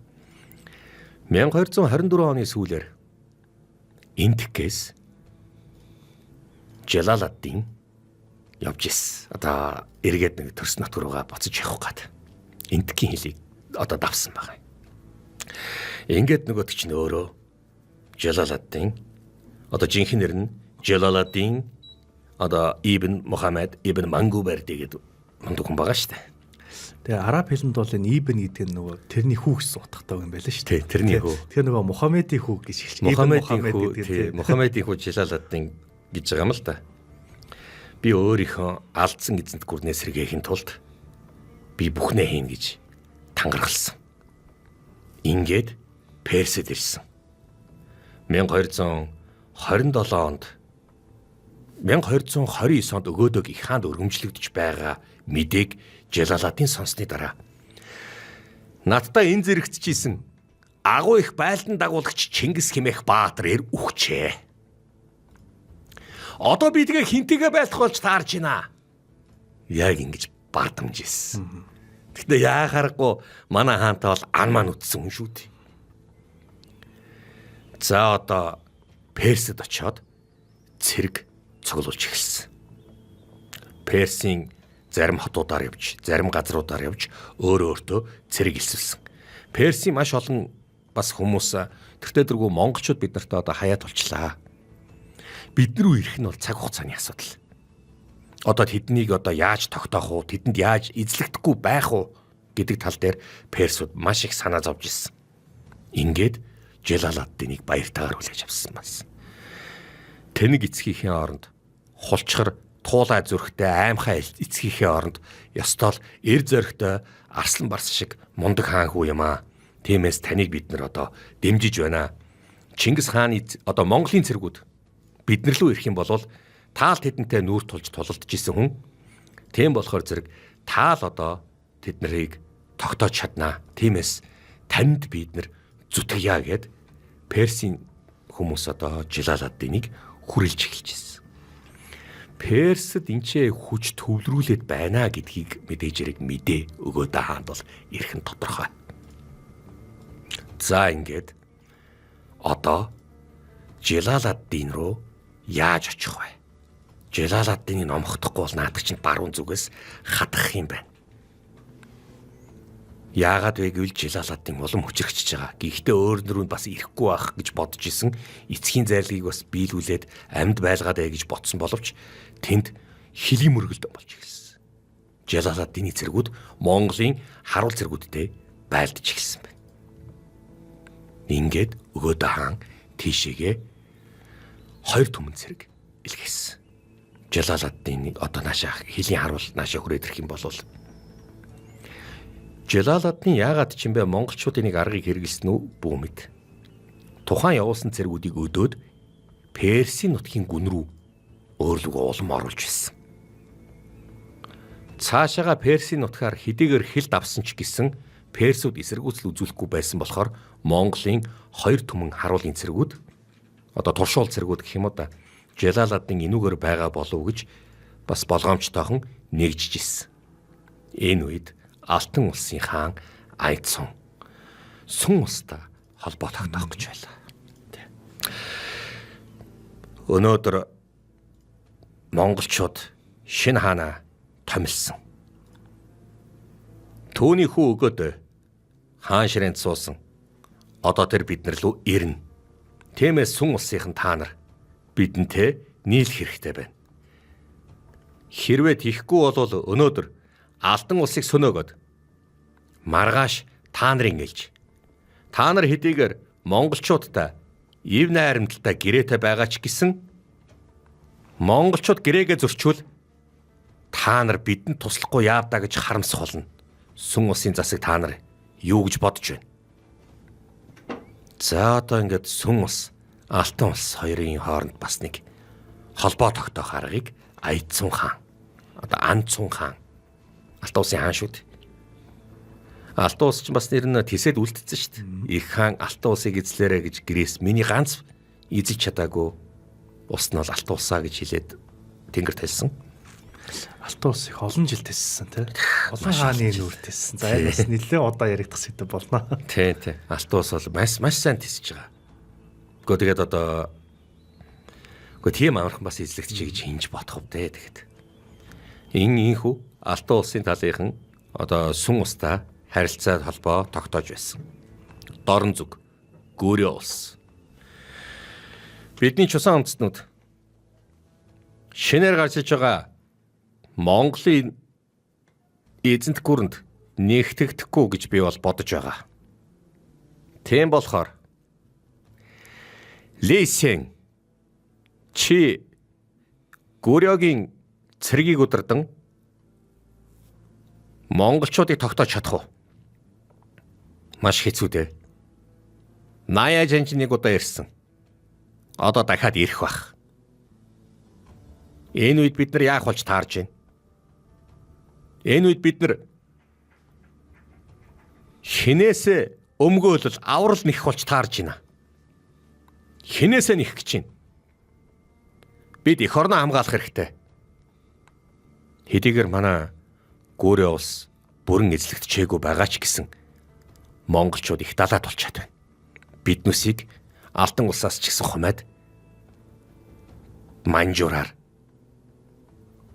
1224 оны сүүлээр Энтгээс Жалаладдин явж ирсэн. Одоо эргээд нэг төрс нутг руугаа буцаж явах гээд Энтгийн хөлийг одоо давсан байгаа юм. Ингээд нөгөөд чинь өөрөө Жалаладдин одоо жинхэнэ нэр нь Жалаладдин одоо Ибн Мухаммад Ибн Мангуберди гэдэг мундаг хүн байгаа шүү дээ.
Тэгээ араб хэлэнд бол энэ Ибн гэдэг нь нөгөө тэрний хүү гэсэн утгатай юм байл шүү
дээ. Тэрний хүү.
Тэгэхээр нөгөө Мухаммедийн хүү гэж хэлж
Мухаммедийн хүү тий Мухаммедийн хүү Жалаладдин гэж байгаа юм л да. Би өөрийнхөө алдсан эзэнт гүрнээс сэргээхийн тулд би бүхнээ хийн гэж тангаргалсан. Ингээд Персид ирсэн. 1227 онд 1229 онд өгөөдөг их хаанд өргөмжлөгдөж байгаа мэдээг Жалаладдин сонссны дараа надтай энэ зэрэгцчихсэн агуу их байлдан дагуулагч Чингис хэмээх баатар эр үхчээ. Одоо би тэгээ хинтэйгээ байлдах болж таарч байна. Яг ингэж бардамж ирсэн. Гэхдээ яахааргүй манай хаантай бол ан маань үтсэн хүн шүү дээ. За одоо Персид очиод цэрэг цуглуулж эхэлсэн. Персийн зарим хотуудаар явж, зарим газруудаар явж өөрөө өөртөө цэрэг элсэлсэн. Персийн маш олон бас хүмүүс тэртээ дэргүү монголчууд бид нартай одоо хаяад болчлаа. Бид нар рүү ирэх нь бол цаг хугацааны асуудал. Одоо тэднийг одоо яаж тогтоох уу, тэдэнд яаж эзлэгдэхгүй байх уу гэдэг тал дээр персууд маш их санаа зовж ирсэн. Ингээд Жалаладдиныг баяртайгаар хүлээж авсан бас. Тэнэг эцгийнхээ оронд хулчхар туулай зүрхтэй аймхай эцгийнхээ оронд ёстой л эр зөрөгтэй арслан барс шиг мундаг хаан хүү юм аа. Тиймээс таныг бид нар одоо дэмжиж байна. Чингис хааны одоо Монголын цэргүүд бид нар лөө ирэх юм бол таал тэдэнтэй нүүр тулж тулалдж исэн хүн. Тийм болохоор зэрэг таал одоо тэд нарыг тогтоож чаднаа. Тиймээс танд бид нар зүтгэе гэд Персийн хүмүүс одоо Жалаладдиныг хүрэлж эхэлж ирсэн. Персэд энчээ хүч төвлөрүүлээд байна гэдгийг мэдээж хэрэг мэдээ өгөөд хаанд бол ирэх нь тодорхой. За ингээд одоо Жалаладдин руу яаж очих вэ? Жалаладдиныг номхдохгүй бол наадах чинь баруун зүгээс хадах юм байна. Яагаад вэ гэвэл Жалаладдин улам хүчрхэж байгаа. Гэхдээ өөр нөрөө бас ирэхгүй байх гэж бодож исэн. Эцгийн зайлгийг бас биелүүлээд амьд байлгаад бай гэж бодсон боловч тэнд хөлийн мөргөлдөн болж эхэлсэн. Жалаладдины цэргүүд Монголын харуул цэргүүдтэй байлдаж эхэлсэн байна. Ингээд өгөөдөө хаан тийшээгээ 2 түмэн цэрэг илгээсэн. Жалаладдиныг одоо наашаа хөлийн харуул наашаа хүрээд ирэх юм бол Жалаладдин яагаад ч юм бэ монголчуудын нэг аргыг хэрэглэсэн үү бүү мэд. Тухайн явуулсан цэргүүдийг өдөөд Персийн нутгийн гүн рүү өөрлөгөө улам оруулж ирсэн. Цаашаага Персийн нутгаар хэдийгээр хил давсан ч гэсэн Персүүд эсэргүүцэл үзүүлэхгүй байсан болохоор Монголын 2 түмэн харуулын цэргүүд одоо туршуул цэргүүд гэх юм уу да Жалаладдин энүүгээр байгаа болов уу гэж Бас болгоомжтойхон нэгжиж исэн. Энэ үед Алтан улсын хаан Айцун Сүн улстай холбоо тогтоох гэж байлаа. Өнөөдөр монголчууд шинэ хаанаа томилсон. Түүний хүү өгөөд хаан ширээнд суусан. Одоо тэр бид нар лүү ирнэ. Тиймээс Сүн улсынхан та нар бидэнтэй нийлэх хэрэгтэй байна. Хэрвээ тийхгүй бол өнөөдөр Алтан улсыг сөнөөгөөд маргааш та нарын ээлж. Та нар хэдийгээр монголчуудтай ив найрамдалтай гэрээтэй байгаа ч гэсэн монголчууд гэрээгээ зөрчүүл та нар бидэнд туслахгүй яавдаа гэж харамсах болно. Сүн улсын засаг та нар юу гэж бодож байна? За одоо ингээд Сүн улс, Алтан улс хоёрын хооронд бас нэг холбоо тогтоох аргыг Айцун хаан, одоо Анцун хаан, Алтан улсын хаан шүү дээ. Алтан улс ч бас нэр нь тэсэд үлдсэн шүү дээ. Их хаан Алтан улсыг эзлээрэ гэж гэрээс миний ганц эзэлж чадаагүй улс нь бол Алтан улсаа гэж хэлээд тэнгэр талсан.
Алтан улс их олон жил тэссэн тий. Олон хааны нүүр тэссэн. За энэ бас нэлээд удаа яригдах сэдэв болно.
Тий, тий. Алтан улс бол маш маш сайн тэсэж байгаа. Гэхдээ тэгээд одоо үгүй тийм амархан бас эзлэгдчихье гэж хинж бодох вэ тэгэхэд. Инхүү Алтан улсын талынхан одоо Сүн улстай харилцаа холбоо тогтоож байсан. Дорн зүг Гүрэ улс. Бидний Чусан үндэстнүүд шинээр гарч иж байгаа Монголын эзэнт гүрэнд нэгтгэгдэхгүй гэж би бол бодож байгаа. Тийм болохоор Лисен чи Гүрёгийн цэргийг удирдан монголчуудыг тогтоож чадах уу? Маш хэцүү дээ. Наяа жанж нэг удаа ирсэн. Одоо дахиад ирэх байх. Энэ үед бид нар яах болж таарж байна? Энэ үед бид нар хинээсээ өмгөөлөл аврал нэх болж таарж байна. Хинээсээ нэх гэж байна. Бид эх орноо хамгаалах хэрэгтэй. Хэдийгээр манай Гүрэ улс бүрэн эзлэгдчээгүй байгаа ч гэсэн монголчууд их далаад болчиход байна. Биднүсийг Алтан улсаас ч гэсэн хумаад манжуураар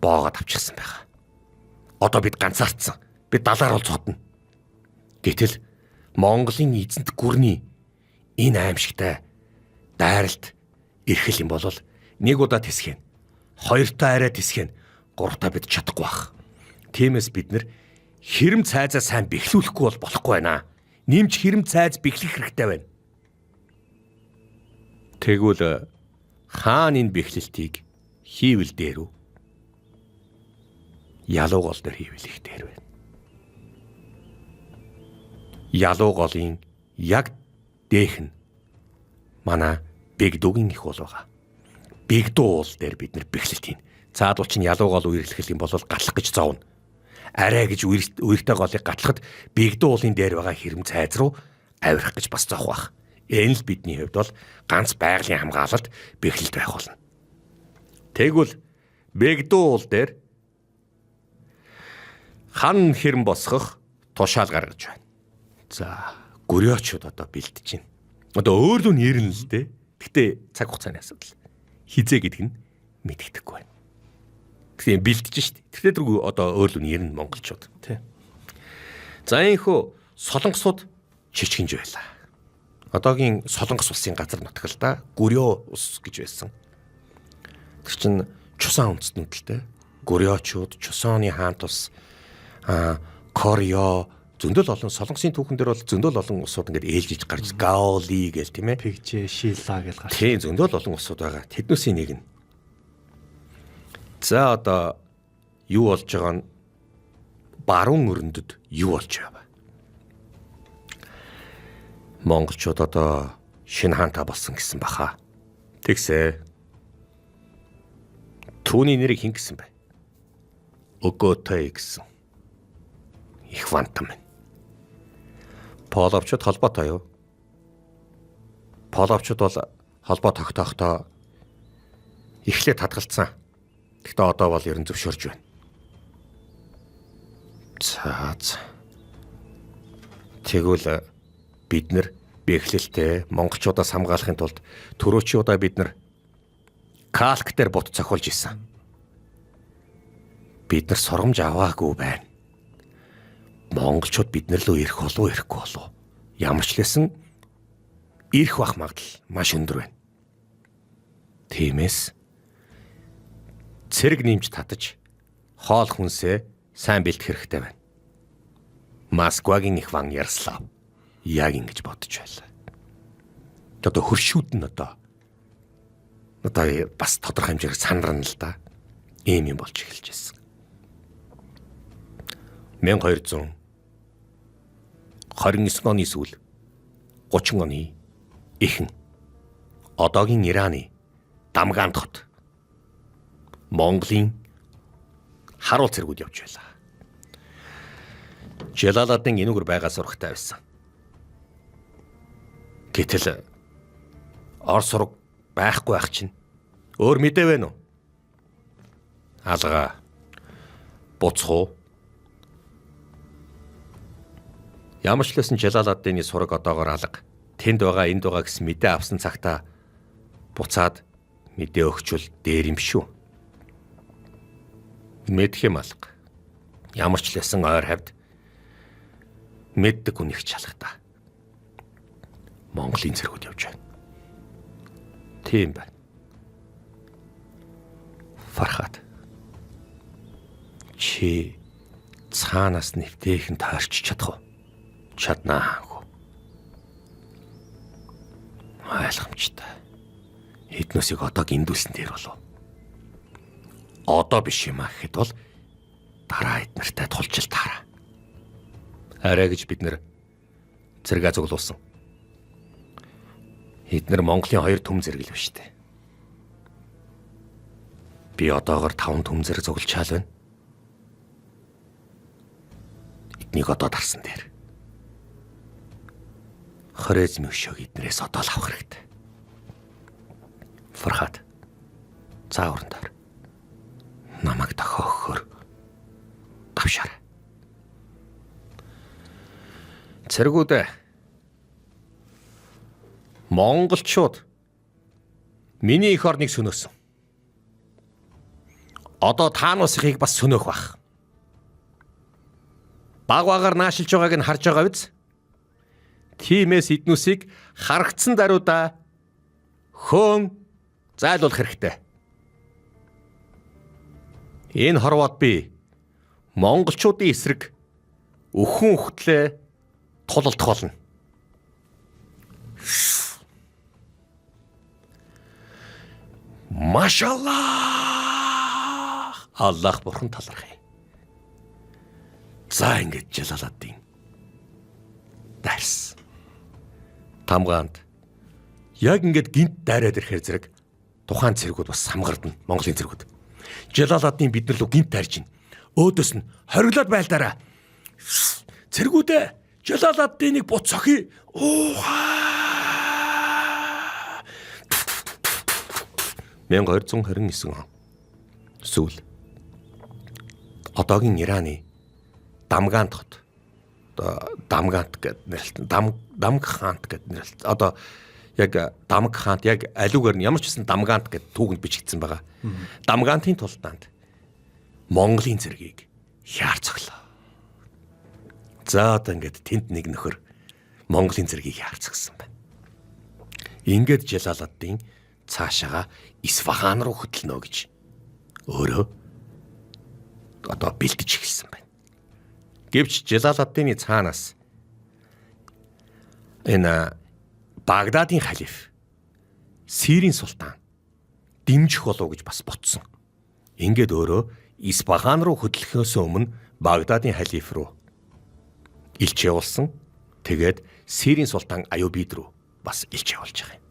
боогод авчихсан байгаа. Одоо бид ганцаардсан. Бид далаар бол цодно. Гэтэл Монголын эзэнт гүрний энэ аимшигтай дайралт эрхэл юм бол нэг удаа тэсгэн, хоёртаа арай тэсгэн, гуравтаа бид чадахгүй байх. Тиймээс бид нэр хэрэм цайзаа сайн бэхлүүлэхгүй бол болохгүй байна. Нэмж хэрэм цайз бэхлэх хэрэгтэй байна. Тэгвэл хаан энэ бэхлэлтийг хийвэл дээр үү? Ялуу гол дээр хийвэл их дээр байна. Ялуу голын яг дэх нь манай Бэгдүүгийн их уул байгаа. Бэгдүү уул дээр бид нэр бэхлэлт хийнэ. Цаадуул чинь ялуу гол үерхлэх юм бол гатлах гэж зовно. Арай гэж үертэй голыг гатлахад Бэгдүү уулын дээр байгаа хэрэм цайз руу авирах гэж бас зовх байх. Энэ л бидний хувьд бол ганц байгалийн хамгаалалт бэхлэлт байх болно. Тэгвэл Бэгдүү уул дээр хан хэрэм босгох тушаал гаргаж байна. За, гөрөөчүүд одоо бэлдэж байна. Одоо өөр лөө нэрнэ л дээ. Гэтэ цаг хугацааны асуудал. Хизээ гэдэг нь мэдэгдэхгүй байна. Тэгэхээр бэлдэж шít. Тэр дэргүй одоо өөр лөө нэрнэ монголчууд.
Тий.
За энэхүү солонгосууд чичгэнж байлаа. Одоогийн Солонгос улсын газар нутаг л да Гүрё улс гэж байсан. Тэр чин Чусан үндэстнүүд л дээ. Гүрёчууд, Чусооны хаант улс, Корё зөндөл олон Солонгосын түүхэн дээр бол зөндөл олон улсууд ингээд ээлжиж гарч Гаоли гэл тийм ээ.
Пэгжээ, Шила гэл гарч.
Тийм зөндөл олон улсууд байгаа. Тэднүүсийн нэг нь. За одоо юу болж байгаа нь баруун өрөндөд юу болж байгаа вэ? Монголчууд одоо шинэ хаантай болсон гэсэн баха. Тэгсээ. Түүний нэрийг хэн гэсэн бэ? Өгөөтэй гэсэн. Их вантам. Половчууд холбоотой юу? Половчууд бол холбоо тогтоохтой эхлээд татгалцсан. Гэхдээ одоо бол ерөн зөвшөөрж байна. За. Тэгвэл бид нэр бэхлэлтэй монголчуудаас хамгаалахын тулд түрүүчийн удаа бид нар калк дээр бут зохиолж исэн. Бид нар сургамж аваагүй байна. Монголчууд бид нар лөө ирэх болов ирэхгүй болов. Ямар ч лсэн ирэх бах магадлал маш өндөр байна. Тиймээс цэрэг нэмж татаж хоол хүнсээ сайн бэлтгэх хэрэгтэй байна. Москвагийн их ван Ярослав яг ингэж бодож байлаа. Одоо хөршүүд нь одоо бас тодорхой хэмжээгээр санарна л да. Ийм юм болж эхэлж байсан. 1229 оны сүүл 30 оны эхэн одоогийн Ираны Дамгаанд хот Монголын харуул цэргүүд явж байлаа. Жалаладын энүүгэр байгаа сурагтай байсан. Гэтэл ор сураг байхгүй байх чинь өөр мэдээ байна уу? Алгаа буцах уу? Ямар ч лсэн Жалаладдины сураг одоогоор алга. Тэнд байгаа, энд байгаа гэсэн мэдээ авсан цагтаа буцаад мэдээ өгчвөл дээр юм шүү. Мэдэх юм алга. Ямар ч лсэн ойр хавьд мэддэг хүн их чалгата. Монголын цэргүүд явж байна. Тийм байна. Фархат. Чи цаанаас нэвтэйхэн таарч чадах уу? Чаднаа хөө. Ойлгомжтой. Эднүсийг одоо гиндүүлсэн дээр болов. Одоо биш юм а гэхэд бол дараа эд нартай тулчил таараа. Арай гэж бид нэр зэрэг зуглуулсан. Эднэр Монголын 2 төм зэрэг л биш үү? Би одоогор 5 төм зэрэг зуглчаал байна. Эднийг одоо дарсан дээр. Хорезм өшөөг эднэрээс одоо л авах хэрэгтэй. Фархат. Заавран дээр. Намайг дохио өгөхөөр давшаарай. Цэргүүд монголчууд миний эх орныг сөнөөсөн. Одоо та нусхийг бас сөнөөх бах. Баг багаар наашилж байгааг нь харж байгаа биз? Тиймээс эднүсийг харагдсан даруйда хөөн зайлуулах хэрэгтэй. Энэ хорвоод би монголчуудын эсрэг өхөн өгтлээ тулалдах болно. Машаллах! Аллах бурхан талархъя. За ингэж Жалаладдин дайрсан. Тамгаанд яг ингэж гинт дайраад ирэхээр зэрэг тухайн цэргүүд бас самгардна. Монголын цэргүүд. Жалаладдин бид нар лөө гинт дайрж байна. Өөдөөс нь хориглоод байлдаараа. Цэргүүдээ Жалаладдиныг бут сохи. Уухаа. 1229 он. Сүүл. Одоогийн Ираны Дамгаанд хот. Одоо Дамгаант гэдэг нэрлэлт. Дамг хаант гэдэг нэрлэлт. Одоо яг Дамг хаант яг алиугаар нь ямар ч гэсэн Дамгаант гэдэг түүгэнд бичигдсэн байгаа. Дамгаантын тулдаанд Монголын цэргийг хяар цоглоо. За одоо ингээд тэнд нэг нөхөр Монголын цэргийг хяар цогсон байна. Ингээд Жалаладдин цаашаага Исфахан руу хөтлөнө гэж өөрөө одоо бэлдэж эхэлсэн байна. Гэвч Жалаладдины цаанаас энэ Багдадын халиф Сирийн султан дэмжих болов гэж бас ботсон. Ингээд өөрөө Исфахан руу хөдлөхөөс өмнө Багдадын халиф руу элч явуулсан. Тэгээд Сирийн султан Аюбид руу бас элч явуулж байгаа юм.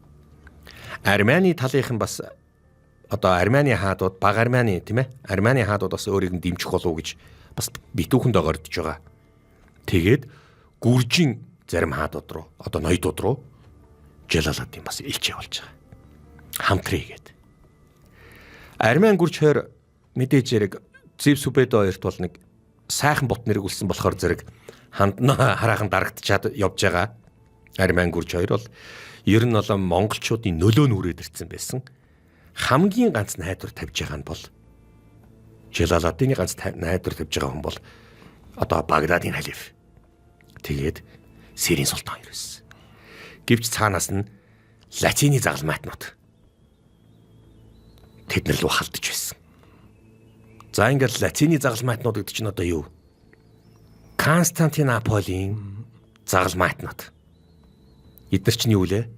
Армени талынхан бас одоо Армени хаадууд, баг Армени тийм ээ? Армени хаадууд бас өөрийг нь дэмжих болов гэж бас битүүхэнд огордож байгаа. Тэгээд Гүржийн зарим хаадууд руу, одоо ноёдууд руу Жалаладдин бас элч явуулж байгаа. Хамтрий гээд. Армен гүрж хойр Мэдээж хэрэг Зев Сүбэдэ хоёрт бол нэг сайхан бот нэргүүлсэн болохоор зэрэг хандна хараахан дарагдчаад явж байгаа. Армян гүрж хоёр бол ер нь бол монголчуудын нөлөө нүрээд ирсэн байсан. Хамгийн ганц найдвар тавьж байгаа нь бол Жалаладдины ганц найдвар тавьж байгаа хүн бол одоо Багдадын халиф. Тэгээд Сирийн султан хоёр байсан. Гэвч цаанаас нь Латины загалмайтнууд тэд нар луу халдаж байсан. За ингээд Латины загалмайтнууд гэдэг чинь одоо юу? Константинополийн загалмайтнууд. Эдгээр чинь юу лээ?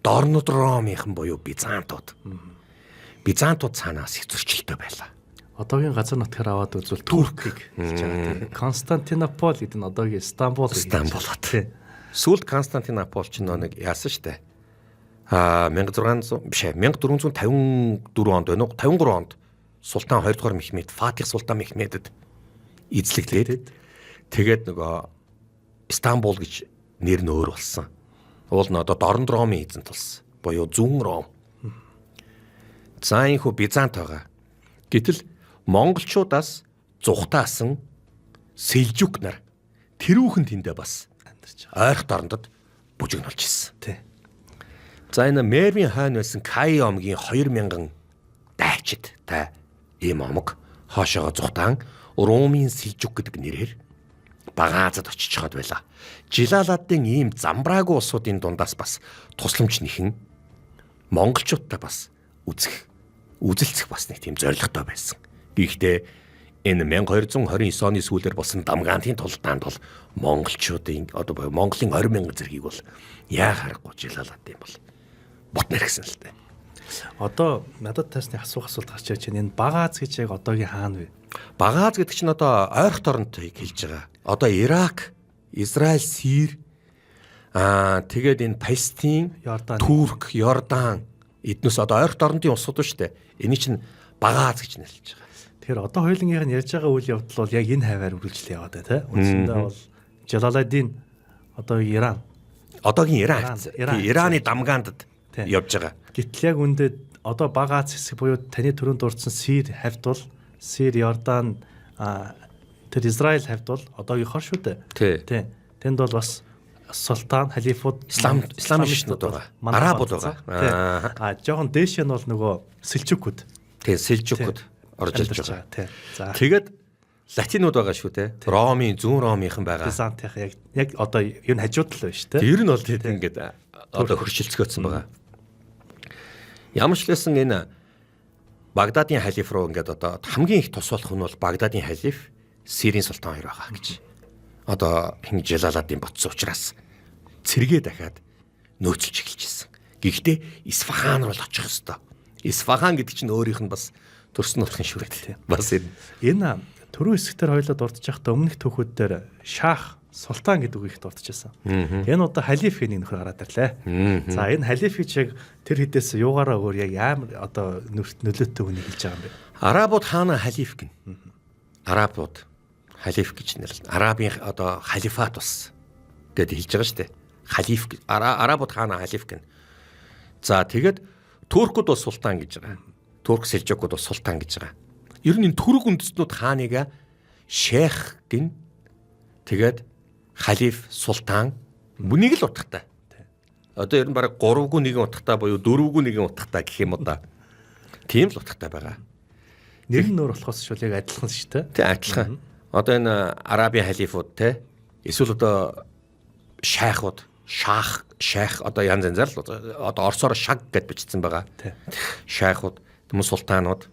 Дорнод Ромынхан буюу Византууд. Византууд цаанаас их зөрчилтэй байлаа.
Одоогийн газар нутгаар аваад үзвэл Туркийг хэлж байгаа тийм. Константинопол гэдэг нь одоогийн Стамбул.
Стамбул тий. Сүүлд Константинопол ч нэг яасан штэ. 1600 биш ээ 1454 онд байна уу 53 онд Султан 2 дугаар Мехмед Фатих Султан Мехмедэд эзлэглээд тэгээд нөгөө Стамбул гэж нэр нь өөр болсон. Уул нь одоо Дорнод Ромын эзэнт болсон. Буюу Зүүн Ром. За энэхүү Визант байгаа. Гэтэл монголчуудаас зүхтаасан Селжук нар тэрүүхэн тэндээ бас
амьдарч байгаа.
Ойрхон дорнодод бүжигнүүлж ирсэн.
Тий.
За энэ Мервийн хойно байсан Кай омгийн 2000 дайчид та ийм омог хоошоогоо зүхтаан Румын Селжук гэдэг нэрээр Багаазад очиж чад байла. Жилаладын ийм замбраагүй улсуудын дундаас бас тусламж нэхэн монголчуудтай бас үзэх үзэлцэх бас нэг тийм зорилготой байсан. Гэхдээ энэ 1229 оны сүүлээр болсон Дамгаантын тулдаанд бол монголчуудын одоо буюу Монголын 20 мянган зэргийг бол яа харахгүй Жилаладын бол бот нэрхсэн л дээ.
Одоо надад таасны асуух асуулт гарч ирж байна. Энэ Багааз гэж яг одоогийн хаана вэ?
Багааз гэдэг чинь одоо ойрхон дорнотыг хэлж байгаа. Одоо Ирак, Израиль, Сир тэгээд энэ Палестин,
Йордан,
Турк, Йордан эднээс одоо ойрхон дорнотын улсууд шүү дээ. Эний чинь Багааз гэж нэрлэж байгаа.
Тэгэхээр одоо хоёулангийнх нь ярьж байгаа үйл явдал бол яг энэ хаваар үргэлжлэл яваад байна тий. Үндсэндээ бол Жалаладдин одоо Иран.
Одоогийн Иран. Ираны дамгаандад явж байгаа.
Гэтэл яг үндэ одоо Багааз хэсэг буюу таны түрүүнд дурдсан Сир хавьд бол Сир, Йордан, тэр Израиль хавьд бол одоогийнхоор шүү дээ.
Тий.
Тэнд бол бас султан, халифууд,
ислам шашнууд байгаа. Арабууд байгаа.
Аа жоохон дээш нь бол нөгөө Селжукууд.
Тий, Селжукууд орж ирж байгаа.
Тий.
За. Тэгээд латинууд байгаа шүү дээ. Ромын, зүүн Ромынхан байгаа.
Византийнх яг одоо ер нь хажууд л байна шүү дээ.
Ер нь бол тэд ингээд одоо хөршилцгөөцсөн байгаа. Ямар ч лсэн энэ Багдадын халиф руу ингээд одоо хамгийн их тус болох нь бол Багдадын халиф, Сирийн султан хоёр байгаа гэж. Одоо хин Жалаладын ботсон учраас цэргээ дахиад нөөцлөж эхэлж ирсэн. Гэхдээ Исфахан руу л очих ёстой. Исфахан гэдэг чинь өөрийнх нь бас төрсөн нутгийн шүрэг. Бас
энэ түрүү хэсэгтэр хоёлоо дурдж байхдаа өмнөх түүхүүд дээр шах, султан гэдэг үг их дурдчихсан. Энэ удаа халиф гэх нэг нөхөр гараад ирлээ. За энэ халиф гэж яг тэр хэдээс юугаараа өөр яг ямар одоо нөлөөтэй хүнийг хэлж байгаа юм бэ?
Арабууд хаана халиф гэнэ. Арабууд халиф гэж нэрлэнэ. Арабын одоо халифат бас гэд хэлж байгаа шүү дээ. Халиф арабууд хаана халиф гэнэ. За тэгээд туркууд бол султан гэж байгаа. Турк селжукууд бол султан гэж байгаа. Ер нь энэ түрэг үндэстнүүд хааныг шейх гэн. Тэгээд халиф, султан нэг л утгатай. Одоо ер нь бараг 3-гүй нэгэн утгатай буюу 4-гүй нэгэн утгатай гэх юм уу да. Тийм л утгатай байгаа.
Нэр нь өөр болохоос шул яг адилхан шүү дээ.
Тэ адилхан. Одоо энэ Арабын халифууд те эсвэл одоо шайхууд, шаах, шайх одоо янз янзаар л одоо орсоор шаг гэд бичсэн байгаа. Шайхууд, тэм султанууд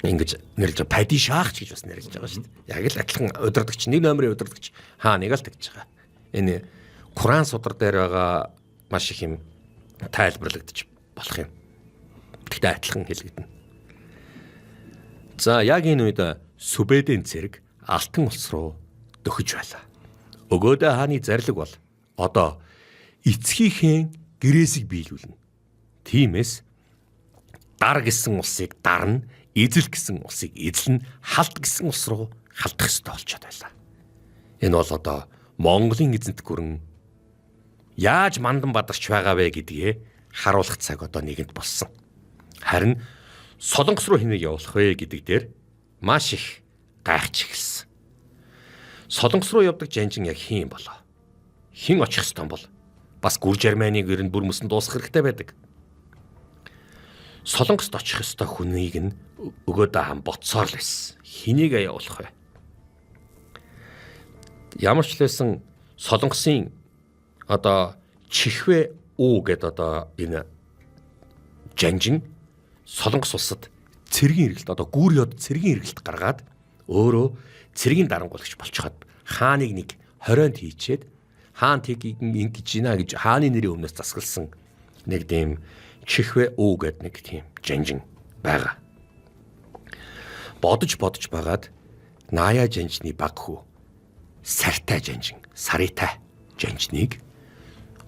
ингэж нэрлэж байгаа. Падишах ч гэж бас нэрлэж байгаа шүү дээ. Яг л адилхан удирдагч, нэг номерын удирдагч хаа нэг л тэгж байгаа. Энэ Коран судар дээр байгаа маш их юм тайлбарлагдчих болох юм. Тэгтээ адилхан хэлэгдэнэ. За яг энэ үед Сүбэдийн цэрэг Алтан улс руу дөхөж байлаа. Өгөөдөө хааны зарлиг бол одоо эцгийнхээ гэрээсийг биелүүлнэ. Тиймээс дар гэсэн улсыг дарна, эзэл гэсэн улсыг эзлэн, халт гэсэн улс руу халдах ёстой болчиход байлаа. Энэ бол одоо Монголын эзэнт гүрэн яаж мандан бадарч байгаа вэ гэдгээ харуулах цаг одоо нэгэнд болсон. Харин Солонгос руу хэнийг явуулах вэ гэдэг дээр маш их гайхаж эхэлсэн. Солонгос руу явдаг жанжин яг хэн юм болоо? Хэн очих ёстой бол? Бас Гүр Жерманыг ер нь бүр мөсөн дуусгах хэрэгтэй байдаг. Солонгост очих ёстой хүнийг нь өгөөдөө хаан ботсоор л байсан. Хэнийг явуулах вэ? Ямар ч л байсан Солонгосын одоо Чихвэ үү гэд одоо энэ жанжин Солонгос улсад цэргийн эргэлт одоо гүр ёд цэргийн эргэлт гаргаад өөрөө цэргийн дарангуулагч болчиход хааныг нэг 20-нд хийчээд хаан тгийг ингэж гинэ гэж хааны нэрийн өмнөөс засгалсан нэг тийм Чихвэ үү гэд нэг тийм жанжин байгаа. Бодож бодож байгаад Наяа жанжны баг хүү Сартай жанжин, Саритай жанжныг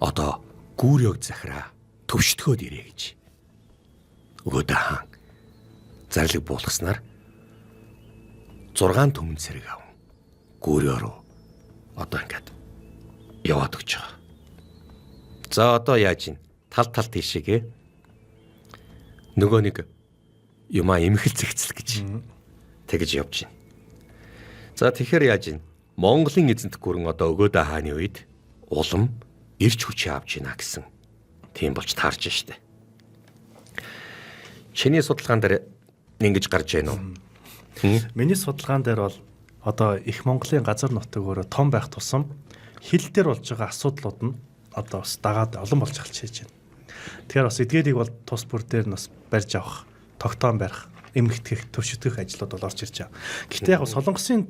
одоо Гүрёг захираа төвшдгөөд ирээ гэж өгөөдөө хаан зарлиг буулгаснаар 6 түмэн цэрэг аван Гүрё руу одоо ингээд яваад өгч байгаа. За одоо яаж ийн? Тал тал тийшээгээ нөгөө нэг юмаа эмхэл зэгцэл гэж тэгж явж байна. За тэгэхээр яаж ийн? Монголын эзэнт гүрэн одоо өгөөдөө хааны үед улам ирч хүчээ авч ийна гэсэн тийм болж таарч штэ. Чиний судалгаан дээр ингэж гарч байна уу?
Миний судалгаан дээр бол одоо их Монголын газар нутаг өөрөө том байх тусам хил дээр болж байгаа асуудлууд нь одоо бас дагаад олон болж эхэлж байна. Тэгэхээр бас эдгээрийг бол тус бүр дээр нь бас барьж авах, тогтоон барих, эмхтгэх, төвшөтгөх ажлууд бол орж ирж байгаа. Гэхдээ яг Солонгосын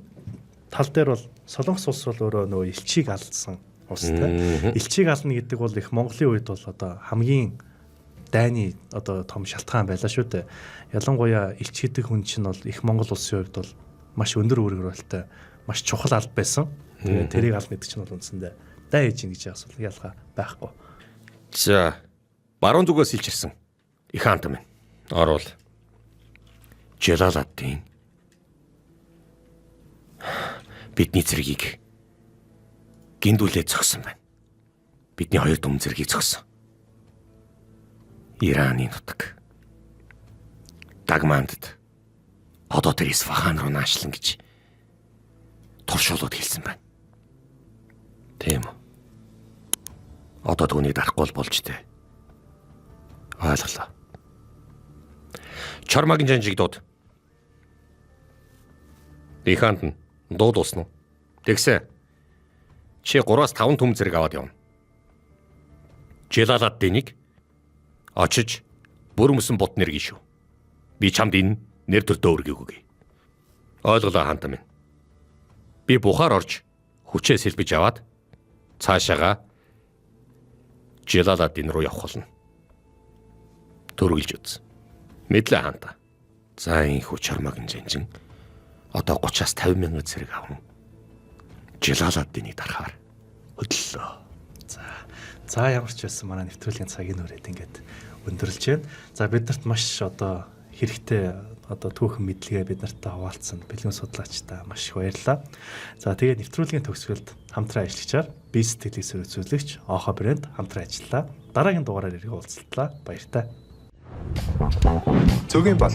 тал дээр бол Солонгос улс бол өөрөө нөгөө элчийг алдсан улс те. Элчийг ална гэдэг бол их Монголын үед бол одоо хамгийн дайны одоо том шалтгаан байлаа шүү дээ. Ялангуяа элч гэдэг хүн чинь бол их Монгол улсын хувьд бол маш өндөр үүрэг ролтой, маш чухал алба байсан. Тэгээд тэрийг ална гэдэг чинь бол үндсэндээ дай хийж ийн гэж асуул ялгаа байхгүй.
За баруун зүгээс илчилсэн их хаант минь. Орвол Жалаладдин бидний цэргийг гиндүүлээ зогсон байна. Бидний хоёр дүм цэргийг зогсон. Ираны нутаг. Дагмандд одоо тэр Исфахан руу наашлан гэж туршуулууд хэлсэн байна. Тийм үү. Одоо түүнийг дарахгүй болж тээ. Ойлголоо. Чормагийн жанжиг дууд. Ихант нь дууд уусна уу? Тэгсэн. Чи 3-5 түм зэрэг аваад явна. Жалаладдиныг очиж бүр мөсөн бут нэргий шүү. Би чамд энэ нэр төрдөө өргөг өгье. Ойлголоо хаанта минь. Би бухаар орж хүчээ сэлбэж аваад цаашаага Жалаладдин руу явах болно. Төрөглөж үз. Мэдлээ хаанта. За энэ хүч чармагийн жанжин одоо 30-аас 50 мянган цэрэг аван Жалаладдиныг дарахаар хөдлөлөө.
За ямар ч байсан манай нэвтрүүлгийн цагийн нүрээд ингээд өндөрлж байна. За биднэрт маш одоо хэрэгтэй одоо түүхэн мэдлэгээ бид нартай хуваалцсан бэлгэн судлаачдаа маш их баярлалаа. За тэгээд нэвтрүүлгийн төгсгөлд хамтран ажиллагчаар би сэтгэлийг сөрөцүүлэгч Оохо брэнд хамтран ажиллалаа. Дараагийн дугаараар иргэн уулзлаа. Баяртай.
Цөгийн бол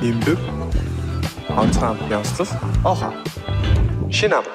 Имбэг онцгой явцлал Оохо шинэ ам.